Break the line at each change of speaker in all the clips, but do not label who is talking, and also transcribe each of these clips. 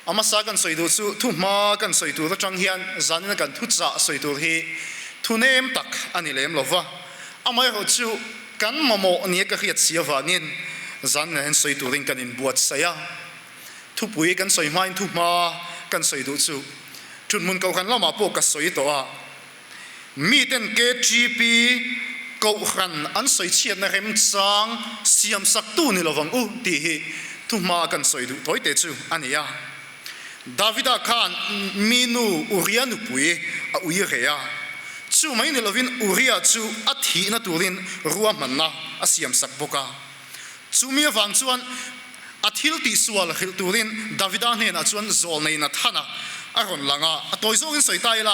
A hmasa kan sawi duh chu thu hma kan sawi tur atang hian zanina kan thuchah sawi tur hi thu nem tak a ni lem lo va. Amaherawhchu kan mamawh nia ka hriat si avangin zanina hian sawi turin kan inbuatsaih a. Thupui kan sawi hmain thu hma kan sawi duh chu thunhmun kohhran lamah pawh ka sawi tawh a. Miten KTP kohhran an sawi chhiatna remchang siamsaktu ni lovang u tih hi thuhma kan sawi duh tawi te chu a ni a. Davida khan mi nu Uria nupui a ui reh a, chu mai ni lovin Uria chu a thihna turin ruahmanna a siamsak bawk a. Chumi avang chuan a thil tihsual hrilh turin Davida hnenah chuan zawlnei Nathana a rawn lang a. A tawi zawkin sawi ta ila,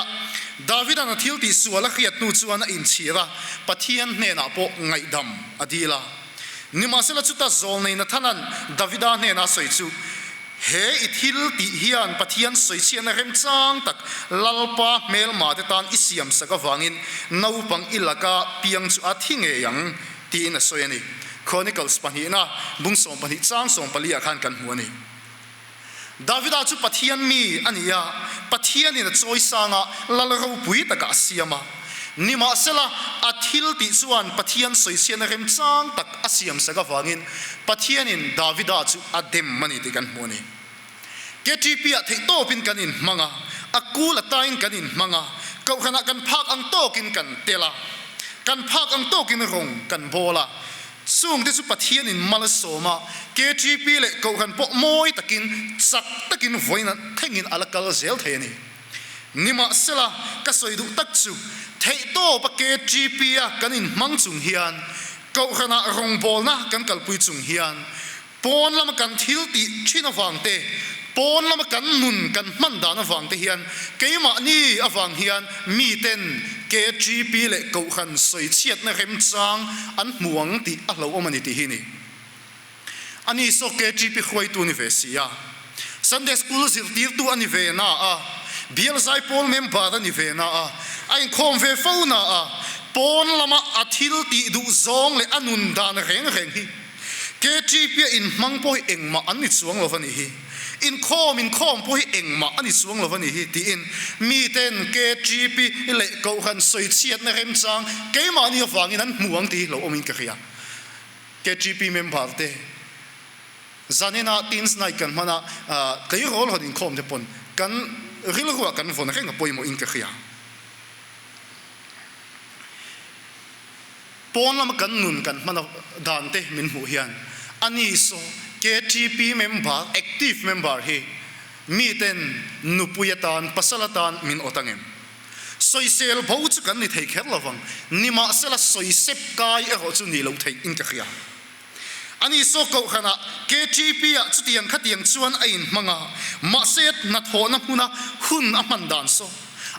Davida'n a thil tihsual a hriat hnu chuan a inchhir a, Pathian hnenah pawh ngaihdam a dil a. Nimahsela chuta zawlnei Nathana'n Davida hnena a sawi chu, He i thil tih hian Pathian sawichhiatna remchang tak Lalpa hmelma te tan i siamsak avangin naupang i laka piang chu a thi ngei ang, tiin a sawi a ni. Chronicles pahnihna bung 12 chang 14 ah khan kan hmu a ni. Davida chu Pathian mi a ni a, Pathianin a chawisang a, lal ropui takah a siam a. Nimahsela, a thil tih chuan Pathian sawichhiatna remchang tak a siamsak avangin Pathianin Davida chu a dem a ni tih kan hmu a ni. KTP-ah theihtawpin kan inhmang a, a kul atain kan inhmang a, kohhranah kan phak ang tawkin kan tel a, kan phak ang tawkin rawng kan bawl a. Chungte chu Pathianin mal a sawm a, KTP leh kohhran pawh mawi takin, chak takin vawiin thlengin a la kal zel thei a ni. Nimahsela, ka sawi duh tak chu, theihtawpa KTP-a kan inhmang chung hian, kohhranah rawngbawlna kan kalpui chung hian, Pawn lama kan thil tih thin avang te, pawn lama kan nun kan hman dan avang te hian keimahni avang hian miten KTP leh Kohhran sawichhiatna remchang an hmu ang tih a hlauhawm a ni tih hi ni. Ani saw KTP hruaitu ni ve si a, Sunday School zirtirtu a ni ve na a, Bial Zaipawl member a ni ve na a, a inkhawm ve fo na a, pawn lama a thil tih duh zawng leh a nun dan reng reng hi KTP-a inhmang pawh hi engmah an ni chuang lo va nih hi, inkhawm inkhawm pawh hi engmah a ni chuang lo va nih hi tiin miten KTP leh Kohhran sawichhiatna remchang keimahni avangin an hmu ang tih hi lo awmin ka hria. KTP member te zanina Teens Night kan hman a, tleirawl hawn inkhawm te pawn kan rilruah kan vawn reng a pawimawhin ka hria. Pawn lama kan nun kan hman dan te min hmuh hian a ni saw KTP member, active member hi miten nupui atan, pasal atan min awt angem? Sawisel bo chu kan ni thei kher lovang, nimahsela sawisep kai erawh chu ni lo theih in ka hria. A ni saw kohhranah KTP ah chutiang khatiang chuan a inhmang a, mahse hnathawhna hmuna hun a hman dan saw,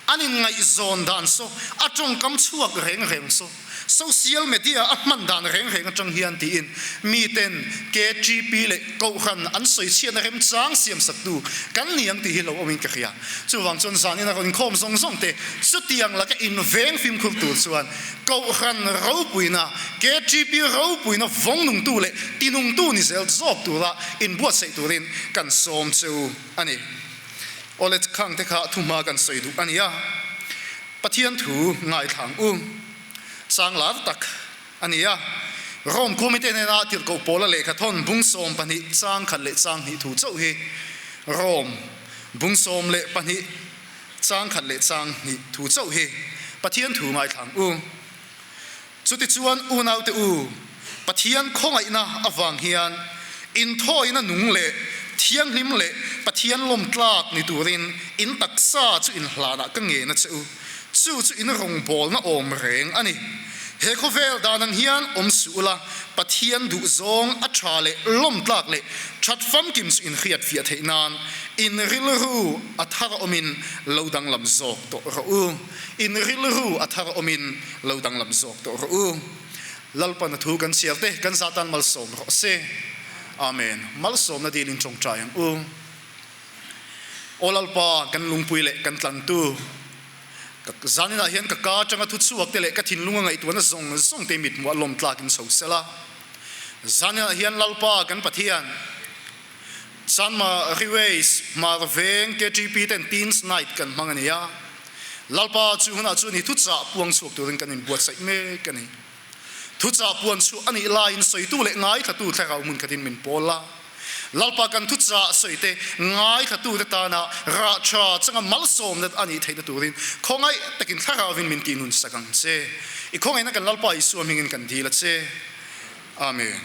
an inngaihzawn dan saw, a tawngkam chhuak reng reng saw, social media a hman dan reng reng atang hian tiin miten KTP leh kohhran an sawichhiatna remchang siamsaktu kan ni ang tih hi lo awmin ka hria. Chuvang chuan zanin a rawn inkhawm zawng zawng te chutiang laka inveng fimkhur tur chuan Kohhran ropuina, KTP ropuina vawngnungtu leh tinungtu ni zel zawk tura inbuatsaih turin kan sawm che u a ni. Awle khang te kha thuhma kan sawi duh a ni a, Pathian thu ngaithlang u chang lar tak a ni a. Rome khumite hnena tirhkoh pawla lehkha thawn bung 12 chang khat leh chang hnih thu chauh hi Rome bung 12 Chang khat leh chang hnih thu chauh hi Pathian thu ngaithlang u. Chutichuan unaute u, Pathian khawngaihna avang hian inthawina nung leh thianghlim leh Pathian lawmtlak ni turin in taksa chu inhlanah ka ngen a che u. Chu chu in rawngbawlna awm reng a ni. He khawvel dan ang hian awm suh ula, Pathian duhzawng a tha leh lawmtlak leh that famkim chu inhriat fiah theih nan in rilru a thar awmin lo danglam zawk tawh rawh u. In rilru a thar awmin lo danglam zawk tawh rawh u. Lalpan a thu kan chhiar te kan zah tan malsawm rawh se. Amen. Malsawmna dilin tawngtai ang u. Aw Lalpa, kan lungpui leh kan tlantu. Ka zaninah hian ka ka atanga thu chhuak te leh ka thinlunga ngaihtuahna zawng zawng te mithmuh a lawm tlakin chho sela. Zaninah hian Lalpa kan Pathian. Chanma Riways Hmar Veng KTP ten Teens Night kan hmang a ni a. Lalpa chu hunah chuan i thuchah puang chhuak turin kan inbuatsaih mek a ni. Thuchah puan chhuah a nih laiin sawitu leh ngaithlatu thlarau hmun khatin min pawl a. Lalpa kan thuchah sawite ngaithlatute tana rah tha changa malsawmna a nih theihna turin khawngaih takin thlarauvin min tihnun sak ang che. I khawngaihna kan Lalpa Isua hmingin kan dil a che. Amen.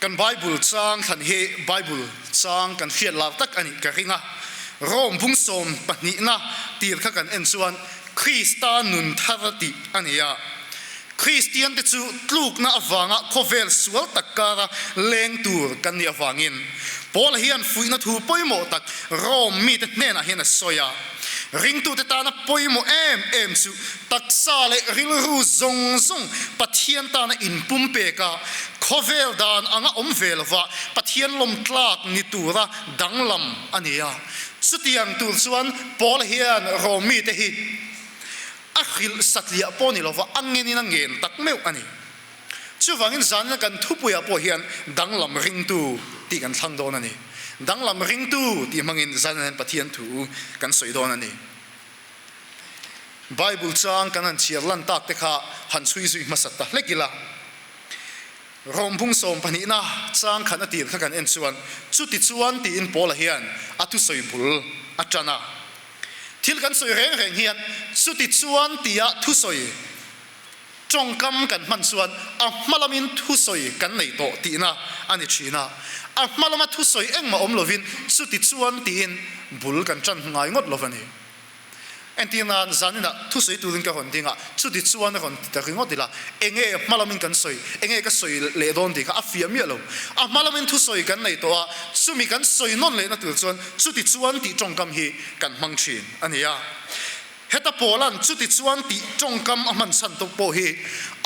Kan Bible chang thlan hi Bible chang kan hriat lar tak a nih ka ring a. Rome bung 12na tir kha kan en chuan Krista nun thar tih a ni a. Kristian te chu tlukna avanga khawvel sual tak kara leng tur kan nih avangin Paula hian fuihna thu pawimawh tak Rome mite hnenah hian a sawi a. Ringtute tana pawimawh em em chu taksa leh rilru zawng zawng Pathian tana inpumpek a, khawvel dan anga awm ve lova Pathian lawm tlak ni tura danglam a ni a. Chutiang tur chuan Paula hian Rom mite hi a hrilh satliah pawh ni lova a ngenin a ngen tak meuh a ni. Chuvangin zanina kan thupuiah pawh hian danglam ringtu tih kan thlang dawn a ni. Danglam ringtu tih hmangin zanina hian Pathian thu kan sawi dawn a ni. Bible chang kan han chhiar lan tak te kha han chhui zui hmasat ta hlek ila. Rom bung 12na chang khan a tir kha kan en chuan chuti chuan tiin Paula hian a thusawi bul a tan a. Thil kan sawi reng reng hian chuti chuan tia thusawi Tawngkam kan hman chuan a hma lamin thusawi kan nei tawh tihna a ni thin a, a hma lama thusawi engmah awm lovin chuti chuan tiin bul kan tan ngai ngawt lo a ni. Entir nan zaninah thusawi turin ka rawn ding a, chuti chuan a rawn ti ta ringawt ila, enge hma lamin kan sawi, enge ka sawi leh dawn tih kha a fiah miah lo. A hma lamin thusawi kan nei tawh a, chumi kan sawi nawn lehna tur chuan chuti chuan tih tawngkam hi kan hmang thin a ni a. Heta Paula'n chuti chuan tih tawngkam a hman chhan tawk pawh hi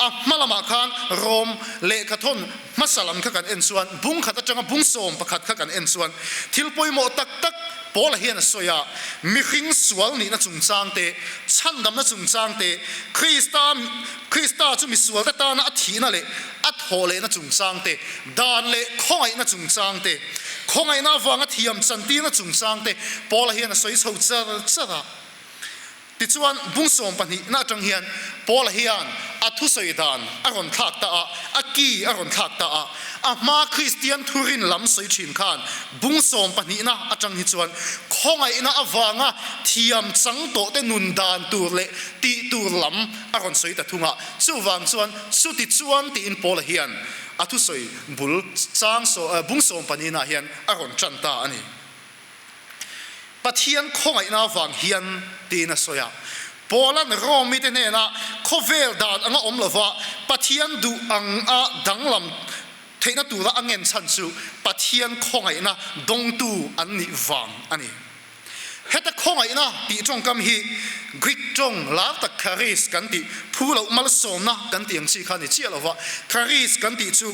a hma lamah khan Rom lehkhathawn hmasa lam kha kan en chuan bung khat atanga bung 11 kha kan en chuan thil pawimawh tak tak Paula hian a sawi a, mihring sual nihna chungchang te, chhandamna chungchang te, Krista Krista chu misualte tana a thihna leh a thawh lehna chungchang te, dan leh khawngaihna chungchang te, khawngaihna avanga thiam chantirna chungchang te Paula hian a sawi chho char char a. Tichuan, bung 12 na atang hian Paula hian a thusawi dan a rawn thlak ta a, a ki a rawn thlak ta a. A hma Kristian thurin lam sawi thin khan bung 12 na atang hi chuan khawngaihna avanga thiam chang tawhte nun dan tur leh tih tur lam a rawn sawi ta thung a. Chuvang chuan, chuti chuan tiin Paula hian a thusawi bul chang bung 12 na hian a rawn tan ta a ni. Pathian khawngaihna avang hian tiin a sawi a. Paula'n Rome mite hnenah khawvel dan anga awm lova Pathian duh anga danglam theihna tura a ngen chhan chu Pathian khawngaihna dawngtu an nih vang a ni. Heta khawngaihna tih tawngkam hi Greek tawng lar tak charis kan tih, phu loh malsawmna kan tih ang chi kha a ni chiah lova, charis kan tih chu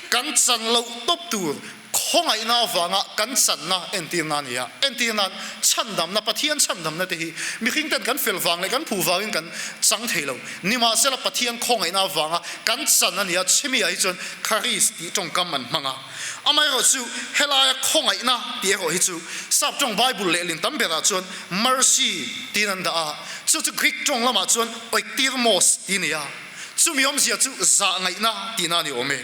kan chan loh tawp tur Khawngaihna avanga kan channa entirna a ni a. Entirna'n chhandamna, Pathian chhandamna te hi mihring ten kan fel vang leh kan phu vangin kan chang thei lo. Nimahsela Pathian khawngaihna avanga kan chan a ni a, chhemiah hi chuan charis tih tawngkam an hmang a. Amaherawhchu helaia khawngaihna tih erawh hi chu Sap tawng Bible lehlin tam berah chuan mercy tiin an dah a, chu chu Greek tawng lamah chuan oiktirmos tih a ni a. Chumi awmzia chu zahngaihna tihna a ni awm e.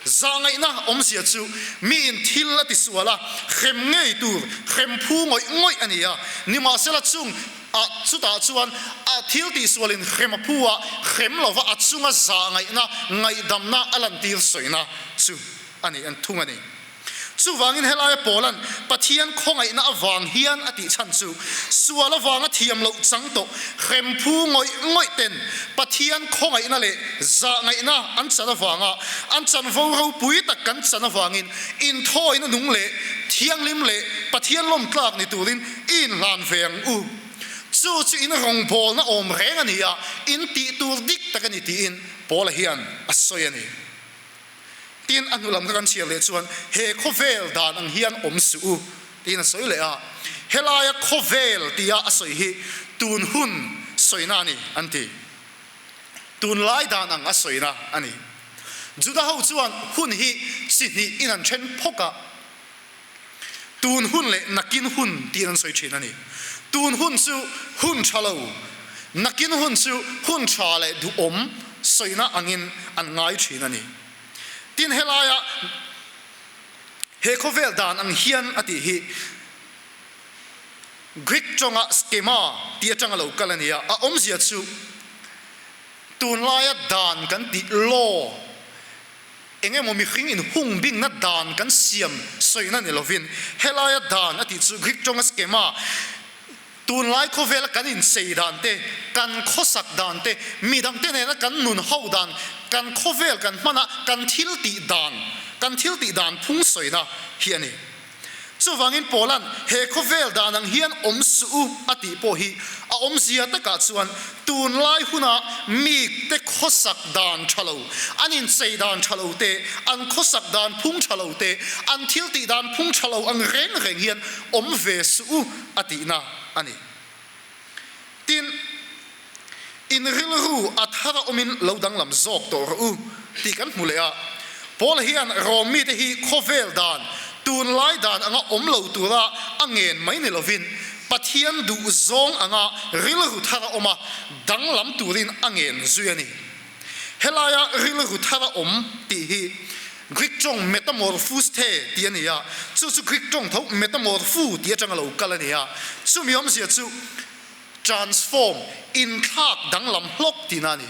Zahngaihna awmzia chu miin thil a tisual a, hrem ngei tur, hrem phu ngawih ngawih a ni a. Nimahsela chung ah chutah chuan a thil tihsualin hrem a phu a, hrem lova a chunga zahngaihna, ngaihdamna a lantir sawina chu a ni an thung a ni. Chuvangin helaia Paula'n Pathian khawngaihna avang hian a tih chhan chu sual avanga thiam loh chang tawh hrem phu ngawih ngawih ten Pathian khawngaihna leh zahngaihna an chan avanga an chanvo ropui tak kan chan avangin inthawina nung leh thianghlim leh Pathian lawmtlak ni turin i inhlan ve ang u. Chu chu in rawngbawlna awm reng a ni a, in tih tur dik tak a ni tiin Paula hian a sawi a ni. Tin, a hnu lam kha kan chhiar leh chuan, He khawvel dan ang hian awm suh u, tiin a sawi leh a. Helaia khawvel tia a sawi hi tun hun sawina a ni, an ti. Tunlai dan ang a sawina a ni. Juda ho chuan hun hi chi hnih in an then phawk a, tun hun leh nakin hun tiin an sawi thin a ni. Tun hun chu hun tha lo, nakin hun chu hun tha leh duhawm sawina angin an ngai thin a ni. Tin helaia he khawvel dan ang hian a tih hi Greek tawnga schema tih atanga lo kal a ni a, a awmzia chu tunlaia dan kan tih law eng emaw mihring inhung bingna dan kan siam sawina ni lovin helaia dan a tih chu Greek tawnga schema Tunlai khawvela kan inchei dan te, kan khawsak dan te, midangte nena kan nun ho dan, kan khawvel kan hmana kan thil tih dan, kan thil tih dan phung sawina hi a ni. Chuvangin Paula'n he khawvel dan ang hian awm suh u a tih pawh hi a awmzia takah chuan tunlai huna mite khawsak dan tha lo, an inchei dan tha lo te, an khawsak dan phung tha lo te, an thil tih dan phung tha lo ang reng reng hian awm ve suh u a tihna a ni. Tin, in rilru a thar a awmin lo danglam zawk tawh rawh u tih kan hmu leh a. Paul hian Rom mite hi khawvel dan, tunlai dan anga awm lo tura a ngen mai ni lovin, Pathian duh zawng anga rilru thar a awm a, danglam turin a ngen zui a ni. Helaia rilru thar a awm tih hi Greek tawng metamorphouste tih a ni a, chu chu Greek tawng tho metamorphou tih atanga lo kal a ni a, chumi awmzia chu transform, inthlak danglam hlawk tihna a ni.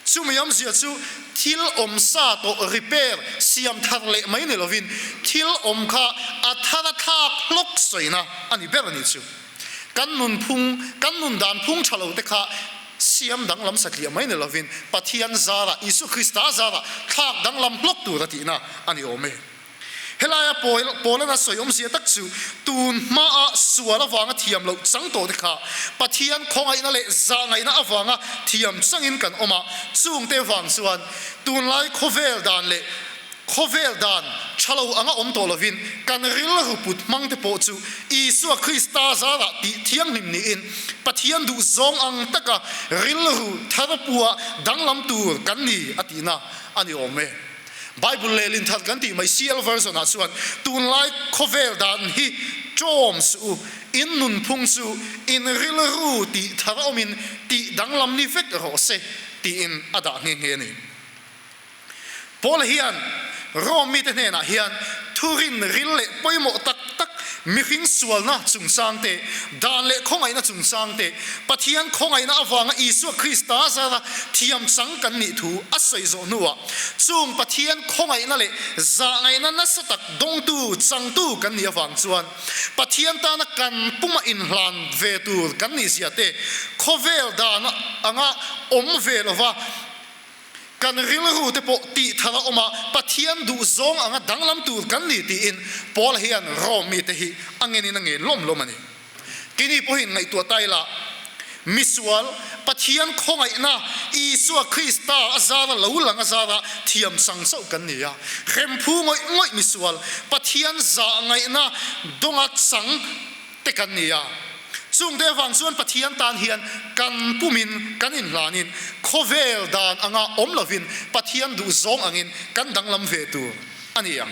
Chumi awmzia chu thil awm sa tawh repair, siam thar leh mai ni lovin thil awm kha a thar a thlak hlawk sawina a ni ber a nih chu. Kan nunphung, kan nun dan phung tha lo te kha siam danglam satliah mai ni lovin Pathian zarah, Isua Krista zarah thlak danglam hlawk tur a tihna a ni awm e. Helaia Paulana sawi awmzia tak chu tun hmaa sual avanga thiam loh chang tawh te kha Pathian khawngaihna leh zahngaihna avanga thiam changin kan awm a, chungte vang chuan tunlai khawvel dan leh Khawvel dan tha lo anga awm tawh lovin kan rilru put hmang te pawh chu Isua Krista zarah tih thianghlim niin Pathian duh zawng ang taka rilru thar pua danglam tur kan ni a tihna a ni awm e. Bible lehlin that kan tih mai CL version ah chuan tunlai khawvel dan hi ṭawm suh u, in nunphung chu in rilru tih thar awmin tih danglam ni vek rawh se tiin a dah nghe nghe a ni. Paul hian Rome mite hnenah hian thurin ril leh pawimawh tak tak mihring sualna chungchang te, dan leh khawngaihna chungchang te, Pathian khawngaihna avanga Isua Krista zara thiam chang kan nih thu a sawi zawh hnuah chung Pathian khawngaihna leh zahngaihna nasa tak dawngtu changtu kan nih avang chuan Pathian tana kan puma inhlan ve tur kan nih zia te khawvel dan anga awm ve lova Kan rilru te pawh tih thar a awm a, Pathian duh zawng anga danglam tur kan ni tiin Paul hian Rome mite hi a ngenin a ngen lawm lawm a ni. Keini pawhin ngaihtuah ta ila, misual, Pathian khawngaihna, Isua Krista a zara lo lang a zara thiam chang chauh kan ni a. Hremphu ngawih ngawih misual, Pathian zah ngaihna dawnga chang te kan ni a. Chungte avang chuan Pathian tan hian kan pumin kan inhlanin khawvel dan anga awm lovin Pathian duh zawng angin kan danglam ve tur a ni ang.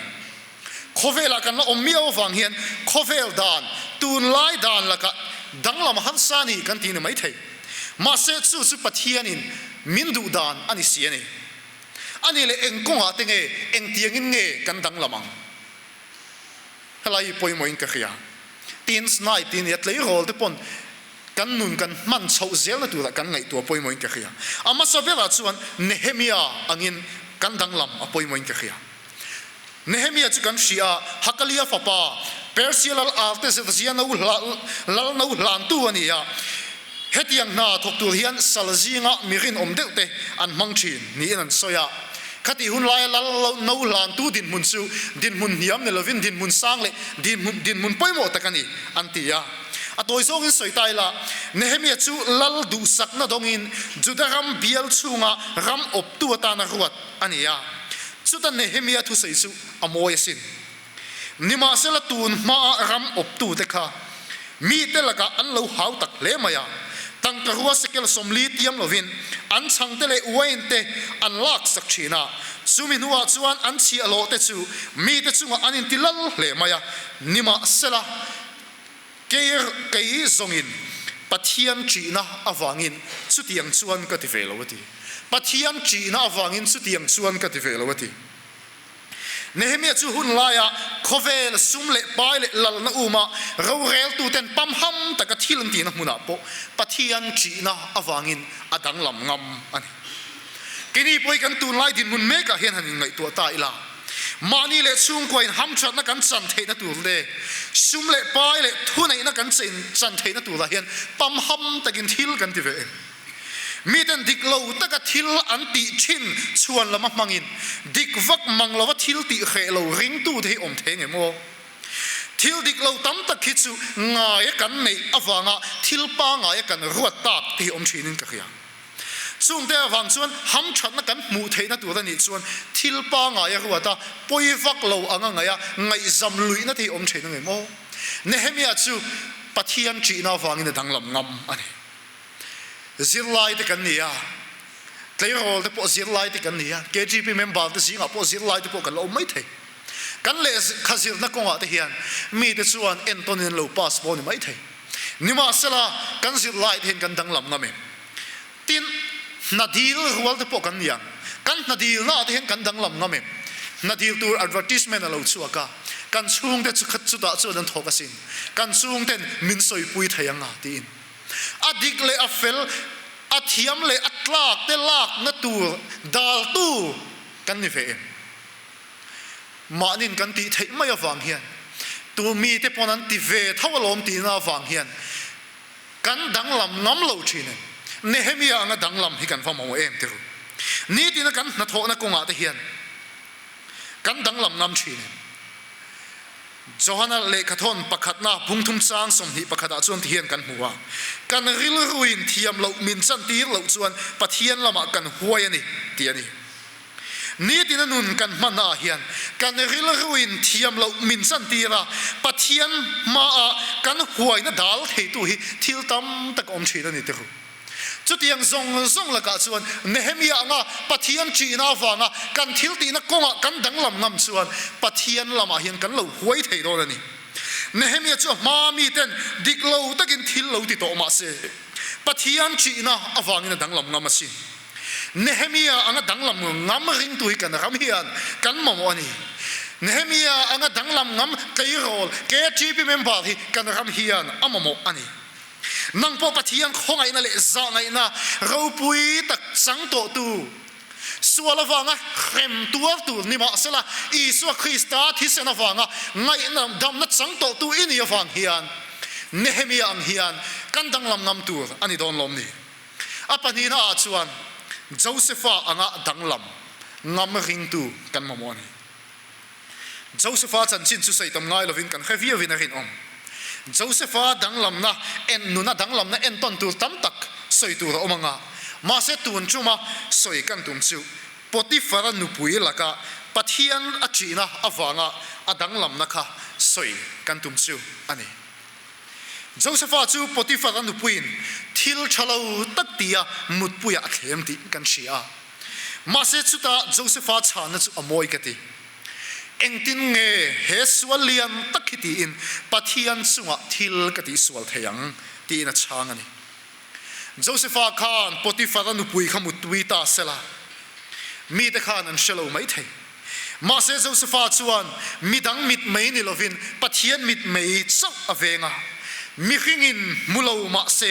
Khawvelah kan la awm miau avang hian khawvel dan, tunlai dan lakah danglam harsa ni kan ti ni mai thei. Mahse chu chu Pathianin min duh dan a ni si a ni. A nih leh eng kawngah te nge, engtiangin nge kan danglam ang? Helai hi pawimawhin ka hria. Teens Night tih a nia, tleirawl te pawn kan nun kan hman chhoh zelna turah kan ngaihtuah pawimawhin ka hria. A hmasa berah chuan Nehemia angin kan danglam a pawimawhin ka hria. Nehemia chu kan hria a, Hakalia fapa, Persia lal Artaxerxes no lal no hlantu a ni a. Hetiang hna thawk tur hian sal zinga mi rinawm deuh te an hmang thin niin an sawi a. Khatih hun laia lal no hlantu dinhmun chu dinhmun hniam ni lovin dinhmun sang leh dinhmun pawimawh tak a ni an ti a. A tawi zawngin sawi ta ila, Nehemia chu lal duhsakna dawngin Juda ram bial chhunga ram awptu atana ruat a ni a. Chuta Nehemia thusawi chu a mawi asin. Nimahsela tun hmaa ram awptute kha mite lakah an lo hau tak hle mai a, tangka rua sekel 40 tiam lovin an chhangte leh uain te an lak sak thin a. Chumi hnuah chuan an chhiahhlawhte chu mite chungah an inti lal hle mai a, nimahsela kei kei zawngin Pathian ṭihna avangin chutiang chuan ka ti ve lo a ti. Pathian ṭihna avangin chutiang chuan ka ti ve lo a ti. Nehemia chu hun laia khawvel sum leh pai leh lalna uma roreltuten pamham taka thil an tihna hmunah pawh Pathian ṭihna avangin a danglam ngam a ni. Keini pawh hi kan tunlai dinhmun mekah hian han inngaihtuah ta ila, mahni leh chhungkuain hamṭhatna kan chan theihna tur leh sum leh pai leh thuneihna kan chan theihna turah hian pamham takin thil kan ti ve em? Miten dik lo taka thil an tih thin chhuan lama hmangin dik vak mang lova thil tih hreh lo ringtute hi awm thei ngem aw? Thil dik lo tam tak hi chu ngaia kan neih avanga thil pangaia kan ruat tak te hi awm thinin ka hria. Chungte avang chuan hamthatna kan hmuh theihna tur a nih chuan thil pangaia ruat a pawi vak lo anga ngaih a ngaihzam luihna te hi awm thin angem aw? Nehemia chu Pathian ṭihna avangin a danglam ngam a ni. Zirlai te kan ni a, tleirawl te pawh zirlai te kan ni a, KGP member te zingah pawh zirlai te pawh kan la awm mai thei. Kan lehkha zirna kawngah te hian mite chuan entawnin an lo pass pawh a ni mai thei. Nimahsela, kan zirlai te hian kan danglam ngam em? Tin, hna dil rual te pawh kan ni ang. Kan hna dilnaah te hian kan danglam ngam em? Hna dil tur advertisement a lo chhuak a, kan chhungte chu chutah chuan an thawk asin, kan chhungten min sawipui thei ang a tiin. A dik leh a fel, a thiam leh a tlak te lakna tur daltu kan ni ve em? Mahnin kan tih theih mai avang hian, tu mite pawn an ti ve tho alawm tihna avang hian kan danglam ngam lo thin em? Nehemia anga danglam hi kan va mamawh em ti ru? Nitina kan hnathawhna kawngah te hian kan danglam ngam thin em? Johana lehkhathawn pakhatna bungthum chang 21 ah chuan tihian kan hmu a, Kan rilruin thiam loh min chantir loh chuan Pathian lamah kan huai a ni, tih a ni. Nitina nun kan hmanna ah hian kan rilruin thiam loh min chantir a, Pathian hmaah kan huaina dal theitu hi thil tam tak a awm thin a ni tirhu. Chutiang zawng zawng lakah chuan Nehemia anga Pathian ṭihna avanga kan thil tihna kawngah kan danglam ngam chuan Pathian lamah hian kan lo huai thei dawn a ni. Nehemia chu a hmaa miten dik lo takin thil lo ti tawh mah se, Pathian ṭihna avangin a danglam ngam asin. Nehemia anga danglam ngam ringtu hi kan ram hian kan mamawh a ni. Nehemia anga danglam ngam tleirawl KTP member hi kan ram hian a mamawh a ni. Nang pawh Pathian khawngaihna leh zahngaihna ropui tak chang tawhtu, sual avanga hrem tuar tur ni mahsela Isua Krista thisen avanga ngaihna damna chang tawhtu i nih avang hian Nehemia ang hian kan danglam ngam tur a ni dawn lawm ni? A pahnihna ah chuan Josefa anga danglam ngam ringtu kan mamawh a ni. Josefa chanchin chu sawi tam ngai lovin kan hre viauin a rinawm. Josefa danglamna en nuna danglamna entawn tur tam tak sawi tur a awm ang a, mahse tun tuma sawi kan tum chu Potifara nupui laka Pathian a ṭihna avanga a danglamna kha sawi kan tum chu a ni. Josefa chu Potifara nupuiin thil ṭha lo tak tia mutpuiah a thlem tih kan hria a. Mahse chutah Josefa chhanna chu a mawi ka ti. Engtin nge he sual lian tak hi tiin Pathian chungah thil ka tihsual thei ang? tiin a chhang a ni. Josefa khan Potifara nupui kha muttui ta sela, mite khan an hre lo maithei. Mahse Josefa chuan midang mitmei ni lovin Pathian mitmei chauh a veng a. Mihringin hmu lo mah se,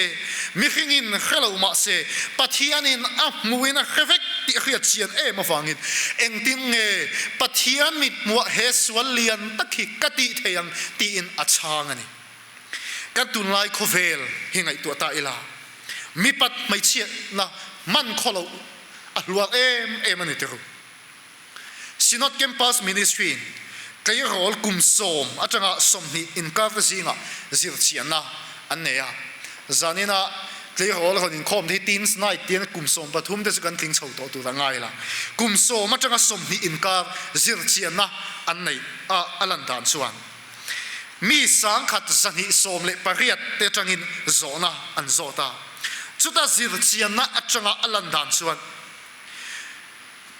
mihringin hre lo mah se, Pathianin a hmuin a hre vek tih a hriat chian em avangin engtin nge Pathian mithmuah he sual lian tak hi ka tih thei ang tiin a chhang a ni. Kan tunlai khawvel hi ngaihtuah ta ila, mipat hmeichhiatna hman khaw loh a hluar em em a ni tirh. Synod Campus Ministry in tleirawl kum sawm atanga 20 inkarte zingah zirchianna an nei a. Zanina tleirawl rawn inkhawm te hi Teens Night tiin kum 13 te chu kan tling chho tawh tur a ngai la. Kum sawm atanga 20 inkar zirchianna an neih a a lan dan chuan mi 1218 te atangin zawhna an zawt a. Chuta zirchianna atanga a lan dan chuan.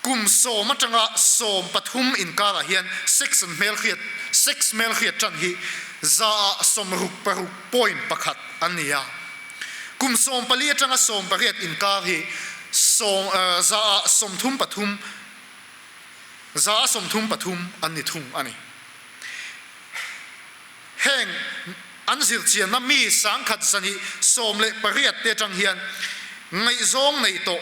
Kum sawm atanga 13 inkarah hian sex an hmelhriat, sex hmelhriat tan hi zaah 66 point 1 an ni a. Kum 14 atanga 18 inkar hi sawm zaah 33, zaah 33 an ni thung a ni. Heng an zirchianna mi 1218 te atang hian ngaihzawng nei tawh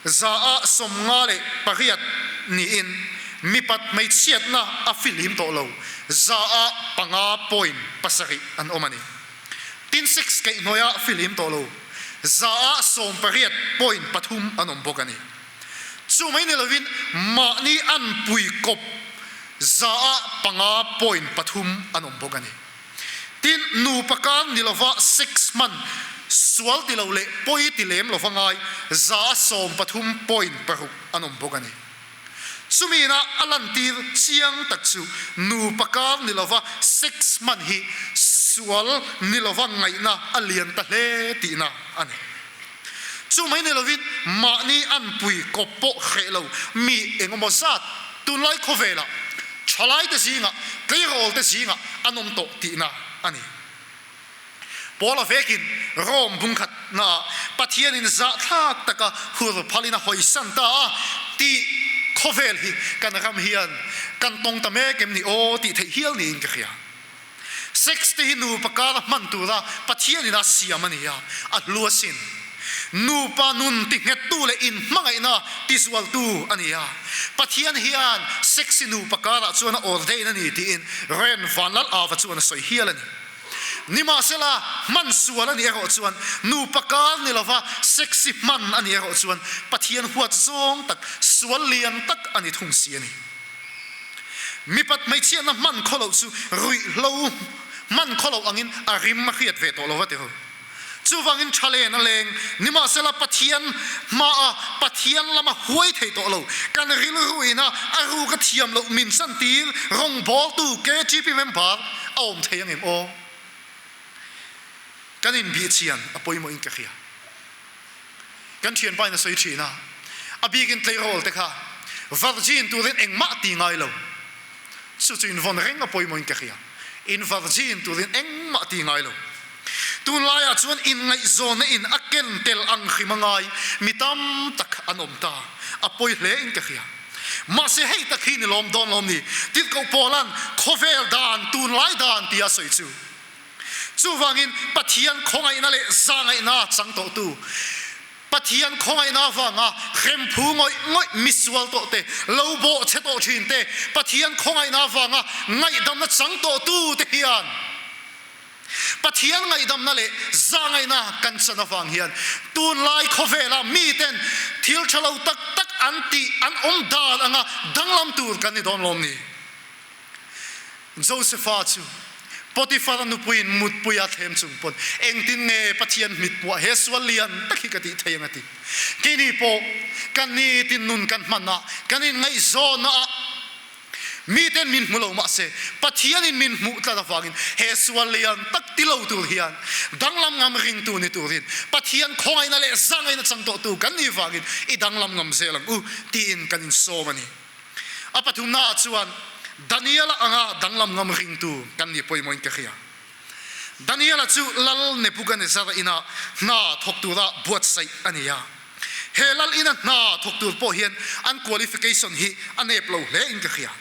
58% niin mipat hmeichhiatna a fihlim tawh lo, 5.7% an awm a ni. Tin sex kaihhnawih a fihlim tawh lo, 18.3% an awm bawk a ni. Chu mai ni lovin mahni anpui kawp 5.3% an awm bawk a ni. Tin, nupa kar ni lova sex hman sual ti lo leh pawi ti lem lova ngai 13.6% an awm bawk a ni. Chumina a lantir chiang tak chu nupa kar ni lova sex hman hi sual ni lova ngaihna a lian ta hle tihna a ni. Chu mai ni lovin mahni anpui kawp pawh hreh lo mi engemaw zat tunlai khawvelah thalaite zingah, tleirawlte zingah an awm tawh tihna a ni. Paula vekin Rome bungkhatnaah Pathianin zahthlak taka hur phalin a hawisan ta a tih khawvel hi kan ram hian kan tawng ta mek em ni aw tih theih hial niin ka hria. Sex te hi nupa kara hman tura Pathianin a siam a ni a, a hlu asin. Nupa nun ti nghettu leh inhmangaihna ti zualtu a ni a. Pathian hian sex hi nupa karah chuan a ordain a ni tiin Ren Vanlal Ava chuan a sawi hial a ni. Nimahsela, hman sual a nih erawh chuan nupa kar ni lova sex hi hman a nih erawh chuan Pathian huat zawng tak, sual lian tak a ni thung si a ni. Mipat hmeichhiatna hman khaw loh chu ruihhlo hman khaw loh angin a rim a hriat ve tawh lo va ti ho. Chuvangin tha len a leng, nimahsela Pathian hmaah Pathian lama huai thei tawh lo, kan rilruin a a ruk a thiam loh min chantir rawngbawltu KTP member a awm thei angem aw? Kan inbihchian a pawimawhin ka hria. Kan thianpa in a sawi thin a, a bikin tleirawl te kha virgin turin engmah ti ngai lo. Chu chu in vawn reng a pawimawhin ka hria. In virgin turin engmah ti ngai lo. Tunlaiah chuan inngaihzawnna in a ken tel ang hrim a ngai mi tam tak an awm ta. A pawi hle in ka hria. Mahse hei tak hi ni lawm dawn lawm ni? Tirhkoh Paula'n khawvel dan, tunlai dan tia a sawi chu. Chuvangin Pathian khawngaihna leh zahngaihna chang tawhtu, Pathian khawngaihna avanga hremphu ngawih ngawih misual tawh te, lo bawh chhe tawh thin te, Pathian khawngaihna avanga ngaihdamna chang tawhtu te hian Pathian ngaihdamna leh zahngaihna kan chan avang hian tunlai khawvela miten thil tha lo tak tak an tih an awm dan anga danglam tur kan ni dawn lawm ni? Josepha chu Potiphar-a nupuiin mutpui a thlem chung pawn engtin nge Pathian mitpuah he sual lian tak hi ka tih thei ang a ti. Keini pawh kan nitin nun kan hman a, kan inngaihzawnna ah miten min hmu lo mahse Pathianin min hmuh tlat avangin he sual lian tak ti lo tur hian danglam ngam ringtu ni turin Pathian khawngaihna leh zangaihna chang tawhtu kan nih vangin i danglam ngam zel ang u tiin kan insawm a ni. A pathumnaah chuan Daniela anga danglam ngam ringtu kan nih pawimawhin ka hria. Daniela chu Lal Nebuchadnezzar ina hna thawk tura buatsaih a ni a. He lal ina hna thawk tur pawh hian an qualification hi a nep lo hle in ka hria.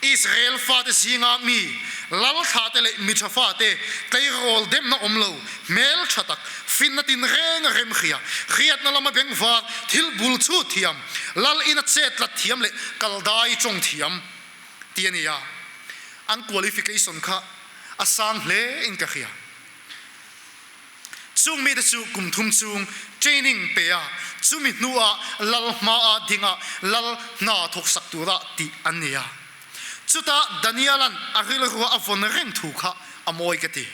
Israel fate zinga mi lal thlate leh mi tha fate tleirawl demna awm lo, hmel tha tak, finna tinreng a rem hria, hriatna lama bengvar, thil bul chhut thiam, Lal ina chet tlat thiam leh kal dai tawng thiam tih a ni a, an qualification kha a sang hle in ka hria. Chung mite chu kum thum chung training pe a, chumi hnuah lal hmaah dinga lal hna thawk sak tura tih an ni a. Chutah Daniela'n a rilrua a vawn reng thu kha a mawi ka ti.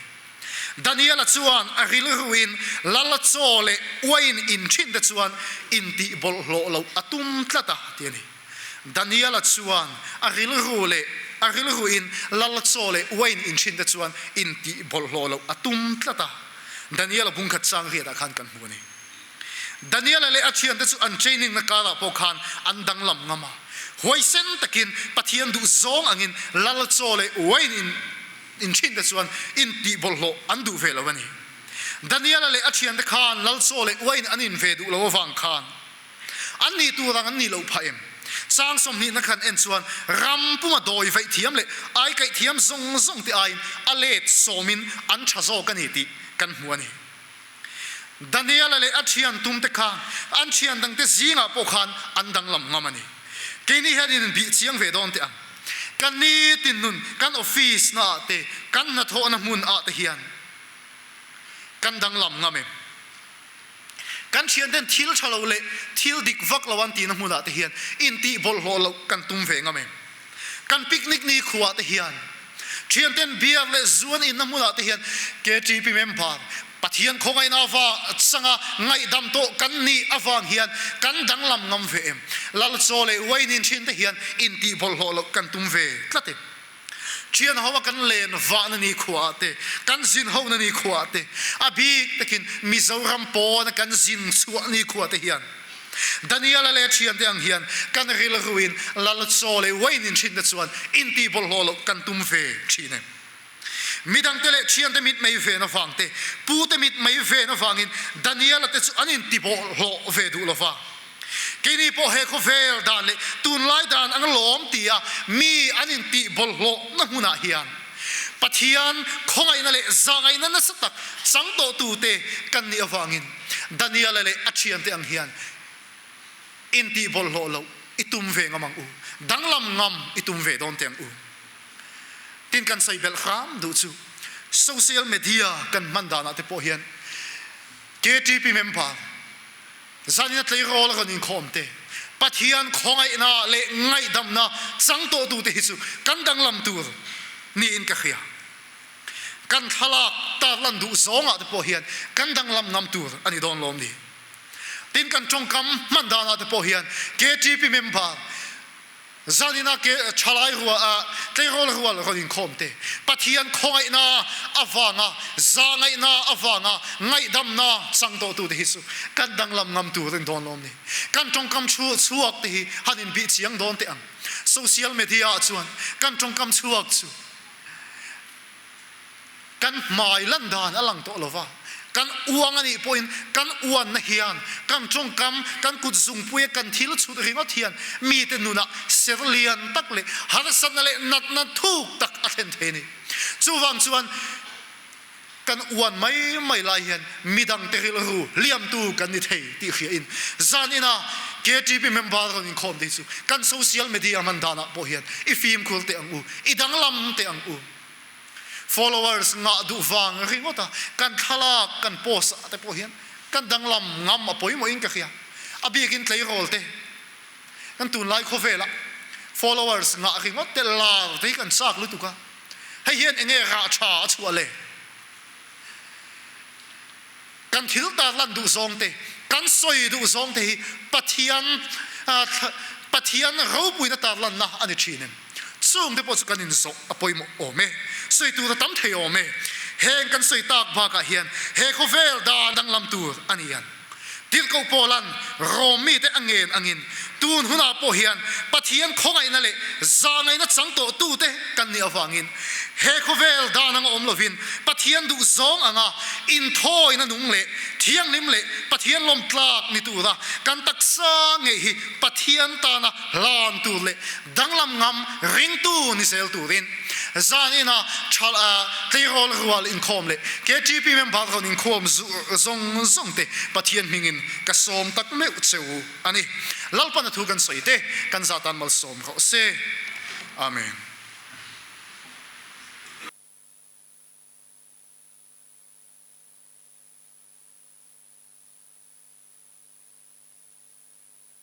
Daniela chuan a rilruin lal chaw leh uain in thin te chuan intih bawlhhlawh loh a tum tlat a ti a ni. Daniela chuan a rilru leh a rilruin lal chaw leh uain in thin te chuan intih bawlhhlawh loh a tum tlat a. Daniela bungkhat chang riatah khan kan hmu a ni. Daniela leh a thiante chu an training na karah pawh khan an danglam ngam a. Huaisen takin Pathian duh zawng angin lal chaw leh wine in in thin te chuan intih bawlhhlawh an duh ve lo a ni. Daniela leh a thiante khan lal chaw leh wine an in ve duh lo avang khan an nih tur ang an nih loh phah em? Chang sawmhnihna khan en chuan ram puma dawi vaih thiam leh aikaih thiam zawng zawng te aiin a let sawmin an tha zawk a ni tih kan hmu a ni. Daniela leh a thian tumte kha an thian dangte zingah pawh khan an danglam ngam a ni. Keini hian in bih chiang ve dawn teh ang. Kan nitin nun, kan office naah te, kan hnathawhna hmun ah te hian kan danglam ngam em? Kan thianten thil tha lo leh thil dik vak lo an tihna hmunah te hian intih bawlhhlawh loh kan tum ve ngam em? Kan picnic ni khuah te hian thianten beer leh zu an inna hmunah te hian KTP member Pathian khawngaihna avang changa ngaihdam tawh kan nih avang hian kan danglam ngam ve em? Lal chaw leh wine in thin te hian intih bawlhhlawh loh kan tum ve tlat em? Thian ho a kan len vahna ni khuaah te, kan zin hona ni khuaah te, a bik takin Mizoram pawna kan zin chhuah ni khuah te hian Daniela leh a thiante ang hian kan rilruin lal chaw leh wine in thin te chuan intih bawlhhlawh loh kan tum ve thin em? Midangte leh thiante mit mei ven avang te, pute mit mei ven avangin Daniela te chu an inti bawlhhlawh ve duh lo va. Keini pawh he khawvel dan leh tunlai dan ang lawm tia mi an intih bawlhhlawhna hmunah hian Pathian khawngaihna leh zahngaihna nasa tak chang tawhtute kan nih avangin Daniela leh a thiante ang hian intih bawlhhlawh loh i tum ve ngam ang u, danglam ngam i tum ve dawn teh ang u. Tin kan sawi belh hram duh chu social media kan hman danah te pawh hian KTP member zanina tleirawl a rawn inkhawm te, Pathian khawngaihna leh ngaihdamna chang tawhtute hi chu kan danglam tur niin ka hria. Kan thlalak tarlan duh zawngah te pawh hian kan danglam ngam tur a ni dawn lawm ni. Tin kan tawngkam hman danah te pawh hian KTP member zanina ke thalai rual a tleirawl rual rawn inkhawm te Pathian khawngaihna avanga zahngaihna avanga ngaihdamna chang tawhtu te hi chu kan danglam ngam tur a ni dawn lawm ni. Kan tawngkam chhuak te hi han inbih chiang dawn teh ang. Social media ah chuan kan tawngkam chhuak chu Kan hmai lan dan a lang tawh lo va, kan uang a nih pawhin kan uanna hian kan tawngkam, kan kut zungpuia kan thil chhut ringawt hian mite nunah ser lian tak leh harsatna leh natna thuk tak a thlen thei a ni. Chuvang chuan kan uan mai mai lai hian midangte rilru hliamtu kan ni thei tih hriain zanina KTP member rawn inkhawm te hi chu kan social media hman danah pawh hian i fimkhur teh ang u, i danglam teh ang u. Followers ngah duh vang ringawt a, kan thlalak kan post ah te pawh hian kan danglam ngam a pawimawhin ka hria. A bikin tleirawl te kan tunlai khawvelah followers ngah ringawt te lar te hi kan chak lutuk a, hei hian enge rah tha a chhuah le? Kan thil tarlan duh zawng te, kan sawi duh zawng te hi Pathian Pathian ropuina tarlanna a ni thin em? Chung te pawh chu kan inzawh a pawimawh awm e. Sawi tur a tam thei awm e. Heng kan sawi tak bakah hian he khawvel dan danglam tur a ni ang. Tirhkoh Paula'n Rom mite a ngen angin tun hunah pawh hian Pathian khawngaihna leh zahngaihna chang tawhtute kan nih avangin he khawvel dan anga awm lovin Pathian duh zawng anga inthawina nung leh thianghlim leh Pathian lawmtlak ni tura kan taksa ngei hi Pathian tana hlan tur leh danglam ngam ringtu ni zel turin zan ina tleirawl rual inkhawm leh KTP member rawn inkhawm zawng zawng te Pathian hmingin ka sawm tak meuh che u a ni. Lalpan a thu kan sawi te kan zah tan malsawm rawh se. Amen.